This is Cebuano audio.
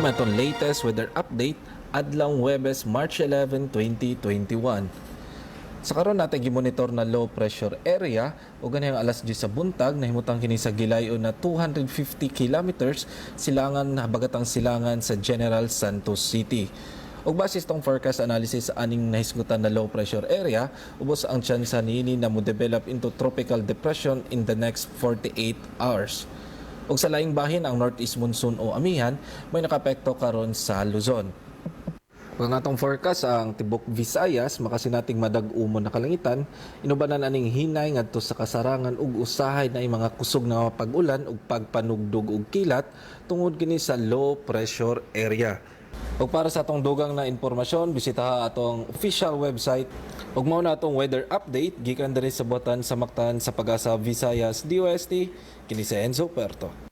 Man atong latest weather update adlawng Huwebes, March 11, 2021. Sa karon natin gimonitor na low pressure area ug ganihang alas 10 sa buntag nahimutang kini sa gilayon na 250 kilometers silangan habagatang silangan sa General Santos City. Ug base itong forecast analysis aning nahisgutan na low pressure area, ubos ang tsansa niini na mo-develop into tropical depression in the next 48 hours. Ug sa laing bahin, ang northeast monsoon o amihan may nakaapekto karon sa Luzon. Ug ang atong forecast, ang tibok Visayas makasinating madag-umon na kalangitan, inubanan aning hinay ngadto sa kasarangan ug usahay na mga kusog na pag-ulan ug pagpanugdog og kilat tungod kini sa low pressure area. Ug para sa atong dugang na impormasyon, bisitaha atong official website. Ug mao na atong weather update gikan diri sa buhatan sa Mactan sa Pag-asa Visayas DOST, kini si Enzo Puerto.